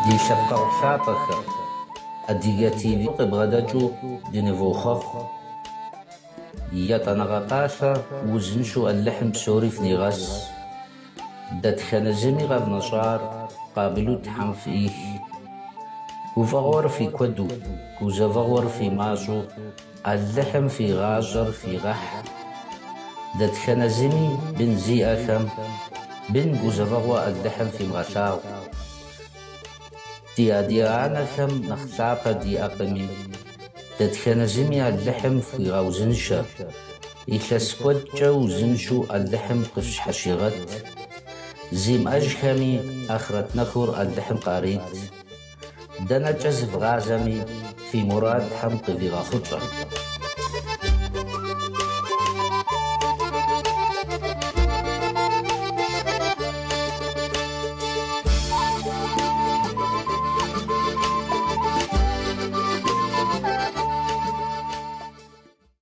Ди лъэпкъэгъу лъапӏэхэ, Адыгэ ТВ къыбгъэдэкӏыу дынывохъуэхъу. Етӏанэгъэ пӏалъэ узыншэу Алыхьым псори фынигъэс. Дэтхэнэ зыми къэвнэщӏар къабылу Тхьэм фӏих. Гуфӏэгъуэр фи куэду, гузэвэгъуэр фи мащӏэу Алыхьым фи гъащӏэр фигъэхь. Дэтхэнэ зыми бын зиӏэхэм бын гузэвэгъуэ Алыхьым фимыгъэлъагъу. Ди адэ-анэхэм нэхъ лъапӏэ диӏэкъыми, дэтхэнэ зыми Алыхьым фхуигъэузыншэ, илъэс куэдкӏэ узыншэу Алыхьым къыфщхьэщигъэт, зимыӏэжхэми ахърэт нэхур Алыхьым къарит. Дэнэкӏэ зывгъазэми, фи мурад Тхьэм къывигъэхъулӏэ.